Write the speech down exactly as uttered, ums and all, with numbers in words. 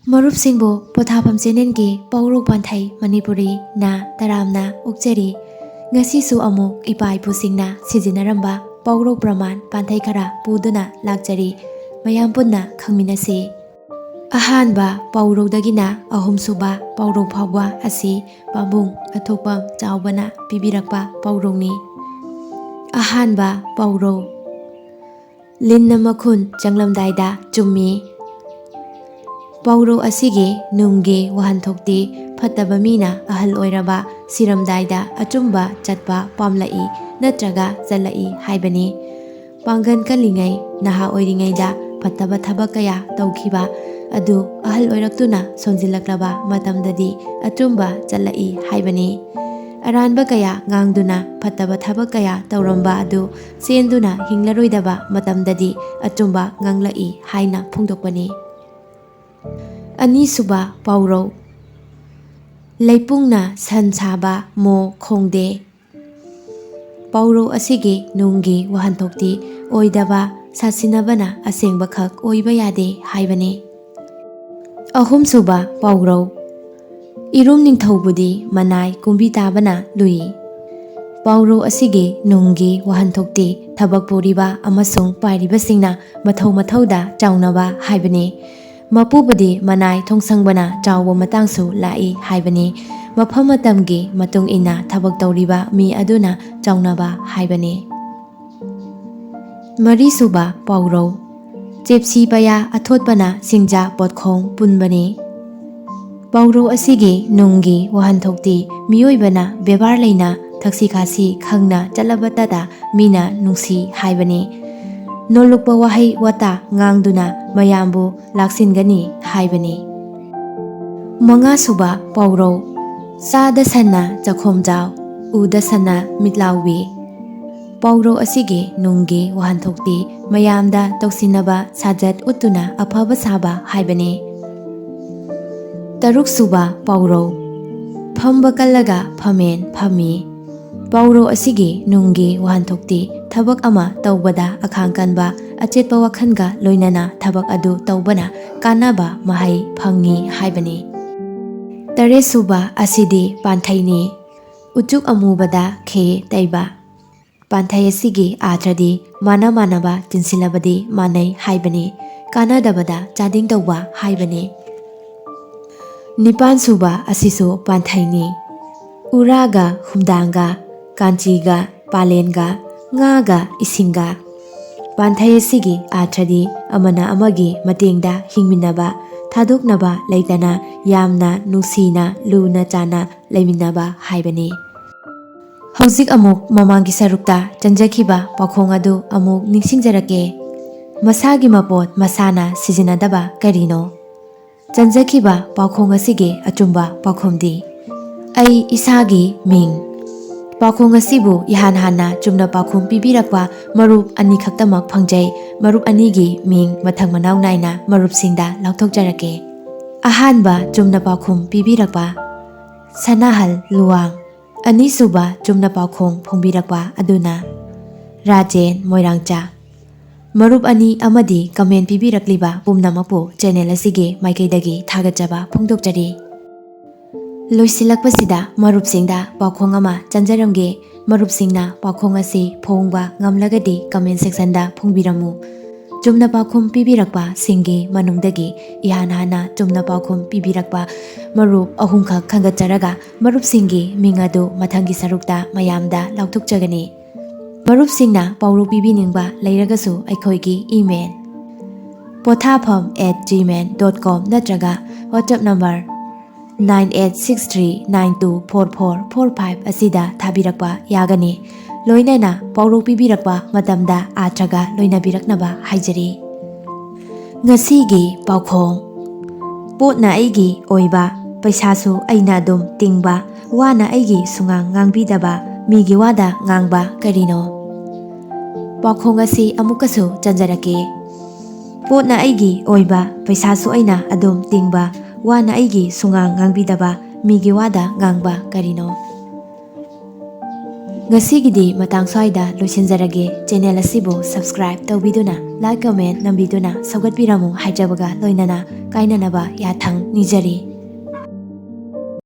ꯃꯔꯨꯞꯁꯤꯡꯕꯨ ꯄꯣꯊꯥꯐꯝ ꯆꯦꯅꯦꯜꯒꯤ ꯄꯥꯎꯔꯧ ꯄꯥꯟꯊꯩ ꯃꯅꯤꯄꯨꯔꯤꯅ ꯇꯔꯥꯝꯅ ꯑꯣꯛꯆꯔꯤ꯫ ꯉꯁꯤꯁꯨ ꯑꯃꯨꯛ ꯏꯄꯥ ꯏꯄꯨꯁꯤꯡꯅ ꯁꯤꯖꯤꯟꯅꯔꯝꯕ ꯄꯥꯎꯔꯧ ꯄ꯭ꯔꯃꯥꯟ ꯄꯥꯟꯊꯩ ꯈꯔ ꯄꯨꯗꯨꯅ ꯂꯥꯛꯆꯔꯤ꯫ ꯃꯌꯥꯝ ꯄꯨꯟꯅ ꯈꯪꯃꯤꯟꯅꯁꯤ꯫ ꯑꯍꯥꯟꯕ ꯄꯥꯎꯔꯧꯗꯒꯤꯅ ꯑꯍꯨꯝꯁꯨꯕ ꯄꯥꯎꯔꯧ ꯐꯥꯎꯕ ꯑꯁꯤ ꯄꯥꯕꯨꯡ ꯑꯊꯣꯛꯄꯝ ꯆꯥꯎꯕꯅ ꯄꯤꯕꯤꯔꯛꯄ ꯄꯥꯎꯔꯧꯅꯤ꯫ ꯑꯍꯥꯟꯕ ꯄꯥꯎꯔꯧ, ꯂꯤꯟꯅ ꯃꯈꯨꯟ ꯆꯪꯂꯝꯗꯥꯏꯗ ꯆꯨꯝꯃꯤ꯫ ꯄꯥꯎꯔꯧ ꯑꯁꯤꯒꯤ ꯅꯨꯡꯒꯤ ꯋꯥꯍꯟꯊꯣꯛꯇꯤ ꯐꯠꯇꯕ ꯃꯤꯅ ꯑꯍꯜ ꯑꯣꯏꯔꯕ ꯁꯤꯔꯝꯗꯥꯏꯗ ꯑꯆꯨꯝꯕ ꯆꯠꯄ ꯄꯥꯝꯂꯛꯏ ꯅꯠꯇ꯭ꯔꯒ ꯆꯠꯂꯛꯏ ꯍꯥꯏꯕꯅꯤ꯫ ꯄꯥꯡꯒꯜ ꯀꯜꯂꯤꯉꯩ, ꯅꯍꯥ ꯑꯣꯏꯔꯤꯉꯩꯗ ꯐꯠꯇꯕ ꯊꯕꯛ ꯀꯌꯥ ꯇꯧꯈꯤꯕ ꯑꯗꯨ ꯑꯍꯜ ꯑꯣꯏꯔꯛꯇꯨꯅ ꯁꯣꯟꯖꯤꯜꯂꯛꯂꯕ ꯃꯇꯝꯗꯗꯤ ꯑꯆꯨꯝꯕ ꯆꯠꯂꯛꯏ ꯍꯥꯏꯕꯅꯤ꯫ ꯑꯔꯥꯟꯕ ꯀꯌꯥ ꯉꯥꯡꯗꯨꯅ ꯐꯠꯇꯕ ꯊꯕꯛ ꯀꯌꯥ ꯇꯧꯔꯝꯕ ꯑꯗꯨ ꯆꯦꯟꯗꯨꯅ ꯍꯤꯡꯂꯔꯣꯏꯗꯕ ꯃꯇꯝꯗꯗꯤ ꯑꯆꯨꯝꯕ ꯉꯥꯡꯂꯛꯏ ꯍꯥꯏꯅ ꯐꯣꯡꯗꯣꯛꯄꯅꯤ꯫ ꯑꯅꯤꯁꯨꯕ ꯄꯥꯎꯔꯧ, ꯂꯩꯄꯨꯡꯅ ꯁꯟ ꯁꯥꯕ ꯃꯣ ꯈꯣꯡꯗꯦ꯫ ꯄꯥꯎꯔꯧ ꯑꯁꯤꯒꯤ ꯅꯨꯡꯒꯤ ꯋꯥꯍꯟꯊꯣꯛꯇꯤ ꯑꯣꯏꯗꯕ ꯁꯥꯁꯤꯟꯅꯕꯅ ꯑꯁꯦꯡꯕꯈꯛ ꯑꯣꯏꯕ ꯌꯥꯗꯦ ꯍꯥꯏꯕꯅꯤ꯫ ꯑꯍꯨꯝꯁꯨꯕ ꯄꯥꯎꯔꯧ, ꯏꯔꯨꯝ ꯅꯤꯡꯊꯧꯕꯨꯗꯤ ꯃꯅꯥꯏ ꯀꯨꯝꯕꯤ ꯇꯥꯕꯅ ꯂꯨꯏ꯫ ꯄꯥꯎꯔꯧ ꯑꯁꯤꯒꯤ ꯅꯨꯡꯒꯤ ꯋꯥꯍꯟꯊꯣꯛꯇꯤ ꯊꯕꯛ ꯄꯨꯔꯤꯕ ꯑꯃꯁꯨꯡ ꯄꯥꯏꯔꯤꯕꯁꯤꯡꯅ ꯃꯊꯧ ꯃꯊꯧꯗ ꯆꯥꯎꯅꯕ ꯍꯥꯏꯕꯅꯤ꯫ ꯃꯄꯨꯕꯨꯗꯤ ꯃꯅꯥꯏ ꯊꯣꯡꯁꯪꯕꯅ ꯆꯥꯎꯕ ꯃꯇꯥꯡꯁꯨ ꯂꯥꯛꯏ ꯍꯥꯏꯕꯅꯤ꯫ ꯃꯐꯝ ꯃꯇꯝꯒꯤ ꯃꯇꯨꯡ ꯏꯟꯅ ꯊꯕꯛ ꯇꯧꯔꯤꯕ ꯃꯤ ꯑꯗꯨꯅ ꯆꯥꯎꯅꯕ ꯍꯥꯏꯕꯅꯤ꯫ ꯃꯔꯤꯁꯨꯕ ꯄꯥꯎꯔꯧ, ꯆꯦꯞꯁꯤ ꯄꯌꯥ ꯑꯊꯣꯠꯄꯅ ꯁꯤꯡꯖꯥ ꯄꯣꯠꯈꯣꯡ ꯄꯨꯟꯕꯅꯤ꯫ ꯄꯥꯎꯔꯧ ꯑꯁꯤꯒꯤ ꯅꯨꯡꯒꯤ ꯋꯥꯍꯟꯊꯣꯛꯇꯤ ꯃꯤꯑꯣꯏꯕꯅ ꯕꯦꯕꯥꯔ ꯂꯩꯅ ꯊꯛꯁꯤ ꯈꯥꯁꯤ ꯈꯪꯅ ꯆꯠꯂꯕꯇꯗ ꯃꯤꯅ ꯅꯨꯡꯁꯤ ꯍꯥꯏꯕꯅꯤ꯫ ꯅꯣꯜꯂꯨꯛꯄ ꯋꯥꯍꯩ ꯋꯥꯇꯥ ꯉꯥꯡꯗꯨꯅ ꯃꯌꯥꯝꯕꯨ ꯂꯥꯛꯁꯤꯟꯒꯅꯤ ꯍꯥꯏꯕꯅꯤ꯫ ꯃꯉꯥꯁꯨꯕ ꯄꯥꯎꯔꯧ, ꯆꯥꯗ ꯁꯟꯅ ꯆꯈꯣꯝꯖꯥꯎ, ꯎꯗ ꯁꯟꯅ ꯃꯤꯠꯂꯥꯎꯕꯤ꯫ ꯄꯥꯎꯔꯧ ꯑꯁꯤꯒꯤ ꯅꯨꯡꯒꯤ ꯋꯥꯍꯟꯊꯣꯛꯇꯤ ꯃꯌꯥꯝꯗ ꯇꯧꯁꯤꯟꯅꯕ ꯁꯥꯖꯠ ꯎꯠꯇꯨꯅ ꯑꯐꯕ ꯁꯥꯕ ꯍꯥꯏꯕꯅꯤ꯫ ꯇꯔꯨꯛꯁꯨꯕ ꯄꯥꯎꯔꯧ, ꯐꯝꯕ ꯀꯜꯂꯒ ꯐꯝꯃꯦꯟ ꯐꯝꯃꯤ꯫ ꯄꯥꯎꯔꯧ ꯑꯁꯤꯒꯤ ꯅꯨꯡꯒꯤ ꯋꯥꯍꯟꯊꯣꯛꯇꯤ ꯊꯕꯛ ꯑꯃ ꯇꯧꯕꯗ ꯑꯈꯥꯡ ꯀꯟꯕ, ꯑꯆꯦꯠꯄ ꯋꯥꯈꯜꯒ ꯂꯣꯏꯅꯅ ꯊꯕꯛ ꯑꯗꯨ ꯇꯧꯕꯅ ꯀꯥꯟꯅꯕ ꯃꯍꯩ ꯐꯪꯉꯤ ꯍꯥꯏꯕꯅꯤ꯫ ꯇꯔꯦꯠꯁꯨꯕ ꯑꯁꯤꯗꯤ ꯄꯥꯟꯊꯩꯅꯤ꯫ ꯎꯆꯨꯛ ꯑꯃꯨꯕꯗ ꯈꯦ ꯇꯩꯕ꯫ ꯄꯥꯟꯊꯩ ꯑꯁꯤꯒꯤ ꯑꯥꯔꯊꯗꯤ ꯃꯥꯟꯅ ꯃꯥꯟꯅꯕ ꯆꯤꯟꯁꯤꯜꯂꯕꯗꯤ ꯃꯥꯟꯅꯩ ꯍꯥꯏꯕꯅꯤ, ꯀꯥꯟꯅꯗꯕꯗ ꯆꯥꯗꯤꯡ ꯇꯧꯕ ꯍꯥꯏꯕꯅꯤ꯫ ꯅꯤꯄꯥꯟꯁꯨꯕ ꯑꯁꯤꯁꯨ ꯄꯥꯟꯊꯩꯅꯤ꯫ ꯎꯔꯥꯒ ꯍꯨꯝꯗꯥꯡꯒ, ꯀꯥꯟꯆꯤꯒ ꯄꯥꯂꯦꯟꯒ, ꯉꯥꯒ ꯏꯁꯤꯡꯒ꯫ ꯄꯥꯟꯊꯩ ꯑꯁꯤꯒꯤ ꯑꯥꯔꯊꯗꯤ ꯑꯃꯅ ꯑꯃꯒꯤ ꯃꯇꯦꯡꯗ ꯍꯤꯡꯃꯤꯟꯅꯕ, ꯊꯥꯗꯣꯛꯅꯕ ꯂꯩꯇꯅ ꯌꯥꯝꯅ ꯅꯨꯡꯁꯤꯅ ꯂꯨꯅ ꯆꯥꯟꯅ ꯂꯩꯃꯤꯟꯅꯕ ꯍꯥꯏꯕꯅꯤ꯫ ꯍꯧꯖꯤꯛ ꯑꯃꯨꯛ ꯃꯃꯥꯡꯒꯤ ꯁꯔꯨꯛꯇ ꯆꯟꯖꯈꯤꯕ ꯄꯥꯎꯈꯣꯡ ꯑꯗꯨ ꯑꯃꯨꯛ ꯅꯤꯡꯁꯤꯡꯖꯔꯛꯀꯦ꯫ ꯃꯁꯥꯒꯤ ꯃꯄꯣꯠ ꯃꯁꯥꯅ ꯁꯤꯖꯤꯟꯅꯗꯕ ꯀꯔꯤꯅꯣ? ꯆꯟꯖꯈꯤꯕ ꯄꯥꯎꯈꯣꯡ ꯑꯁꯤꯒꯤ ꯑꯆꯨꯝꯕ ꯄꯥꯎꯈꯨꯝꯗꯤ, ꯑꯩ ꯏꯁꯥꯒꯤ ꯃꯤꯡ꯫ ꯄꯥꯎꯈꯣꯡ ꯑꯁꯤꯕꯨ ꯏꯍꯥꯟ ꯍꯥꯟꯅ ꯆꯨꯝꯅ ꯄꯥꯎꯈꯨꯝ ꯄꯤꯕꯤꯔꯛꯄ ꯃꯔꯨꯞ ꯑꯅꯤꯈꯛꯇꯃꯛ ꯐꯪꯖꯩ꯫ ꯃꯔꯨꯞ ꯑꯅꯤꯒꯤ ꯃꯤꯡ ꯃꯊꯪ ꯃꯅꯥꯎ ꯅꯥꯏꯅ ꯃꯔꯨꯞꯁꯤꯡꯗ ꯂꯥꯎꯊꯣꯛꯆꯔꯛꯀꯦ꯫ ꯑꯍꯥꯟꯕ ꯆꯨꯝꯅ ꯄꯥꯎꯈꯨꯝ ꯄꯤꯕꯤꯔꯛꯄ ꯁꯅꯥꯍꯜ ꯂꯨꯋꯥꯡ꯫ ꯑꯅꯤꯁꯨꯕ ꯆꯨꯝꯅ ꯄꯥꯎꯈꯣꯡ ꯐꯣꯡꯕꯤꯔꯛꯄ ꯑꯗꯨꯅ ꯔꯥꯖꯦꯟ ꯃꯣꯏꯔꯥꯡꯆꯥ꯫ ꯃꯔꯨꯞ ꯑꯅꯤ ꯑꯃꯗꯤ ꯀꯃꯦꯟ ꯄꯤꯕꯤꯔꯛꯂꯤꯕ ꯄꯨꯝꯅꯃꯛꯄꯨ ꯆꯦꯅꯦꯜ ꯑꯁꯤꯒꯤ ꯃꯥꯏꯀꯩꯗꯒꯤ ꯊꯥꯒꯠꯆꯕ ꯐꯣꯡꯗꯣꯛꯆꯔꯤ꯫ ꯂꯣꯏꯁꯤꯜꯂꯛꯄꯁꯤꯗ ꯃꯔꯨꯞꯁꯤꯡꯗ ꯄꯥꯎꯈꯣꯡ ꯑꯃ ꯆꯟꯖꯔꯝꯒꯦ꯫ ꯃꯔꯨꯞꯁꯤꯡꯅ ꯄꯥꯎꯈꯣꯡ ꯑꯁꯤ ꯐꯣꯡꯕ ꯉꯝꯂꯒꯗꯤ ꯀꯃꯦꯟ ꯁꯦꯛꯁꯟꯗ ꯐꯣꯡꯕꯤꯔꯝꯃꯨ꯫ ꯆꯨꯝꯅ ꯄꯥꯎꯈꯨꯝ ꯄꯤꯕꯤꯔꯛꯄꯁꯤꯡꯒꯤ ꯃꯅꯨꯡꯗꯒꯤ ꯏꯍꯥꯟ ꯍꯥꯟꯅ ꯆꯨꯝꯅ ꯄꯥꯎꯈꯨꯝ ꯄꯤꯕꯤꯔꯛꯄ ꯃꯔꯨꯞ ꯑꯍꯨꯝꯈꯛ ꯈꯟꯒꯠꯆꯔꯒ ꯃꯔꯨꯞꯁꯤꯡꯒꯤ ꯃꯤꯡ ꯑꯗꯨ ꯃꯊꯪꯒꯤ ꯁꯔꯨꯛꯇ ꯃꯌꯥꯝꯗ ꯂꯥꯎꯊꯣꯛꯆꯒꯅꯤ꯫ ꯃꯔꯨꯞꯁꯤꯡꯅ ꯄꯥꯎꯔꯧ ꯄꯤꯕꯤꯅꯤꯡꯕ ꯂꯩꯔꯒꯁꯨ ꯑꯩꯈꯣꯏꯒꯤ email ꯄꯣꯊꯥꯐꯝ at gmail dot com ꯅꯠꯇ꯭ꯔꯒ WhatsApp number nine eight six three nine two four four four five ꯑꯁꯤꯗ ꯊꯥꯕꯤꯔꯛꯄ ꯌꯥꯒꯅꯤ꯫ ꯂꯣꯏꯅꯅ ꯄꯥꯎꯔꯧ ꯄꯤꯕꯤꯔꯛꯄ ꯃꯇꯝꯗ ꯑꯥꯔꯊꯒ ꯂꯣꯏꯅꯕꯤꯔꯛꯅꯕ ꯍꯥꯏꯖꯔꯤ꯫ ꯉꯁꯤꯒꯤ ꯄꯥꯎꯈꯣꯡ꯫ ꯄꯣꯠꯅ ꯑꯩꯒꯤ ꯑꯣꯏꯕ, ꯄꯩꯁꯥꯁꯨ ꯑꯩꯅ ꯑꯗꯨꯝ ꯇꯤꯡꯕ, ꯋꯥꯅ ꯑꯩꯒꯤ ꯁꯨꯉꯥꯡ ꯉꯥꯡꯕꯤꯗꯕ, ꯃꯤꯒꯤ ꯋꯥꯗ ꯉꯥꯡꯕ ꯀꯔꯤꯅꯣ? ꯄꯥꯎꯈꯣꯡ ꯑꯁꯤ ꯑꯃꯨꯛꯀꯁꯨ ꯆꯟꯖꯔꯛꯀꯦ꯫ ꯄꯣꯠꯅ ꯑꯩꯒꯤ ꯑꯣꯏꯕ, ꯄꯩꯁꯥꯁꯨ ꯑꯩꯅ ꯑꯗꯨꯝ ꯇꯤꯡꯕ, ꯋꯥꯅ ꯑꯩꯒꯤ ꯁꯨꯉꯥꯡ ꯉꯥꯡꯕꯤꯗꯕ, ꯃꯤꯒꯤ ꯋꯥꯗ ꯉꯥꯡꯕ ꯀꯔꯤꯅꯣ? ꯉꯁꯤꯒꯤꯗꯤ ꯃꯇꯥꯡ ꯁ꯭ꯋꯥꯏꯗ ꯂꯣꯏꯁꯤꯟꯖꯔꯒꯦ꯫ ꯆꯦꯅꯦꯜ ꯑꯁꯤꯕꯨ subscribe ꯇꯧꯕꯤꯗꯨꯅ, like, comment ꯅꯝꯕꯤꯗꯨꯅ ꯁꯧꯒꯠꯄꯤꯔꯝꯃꯨ ꯍꯥꯏꯖꯕꯒ ꯂꯣꯏꯅꯅ ꯀꯥꯏꯅꯅꯕ ꯌꯥꯊꯪ ꯅꯤꯖꯔꯤ꯫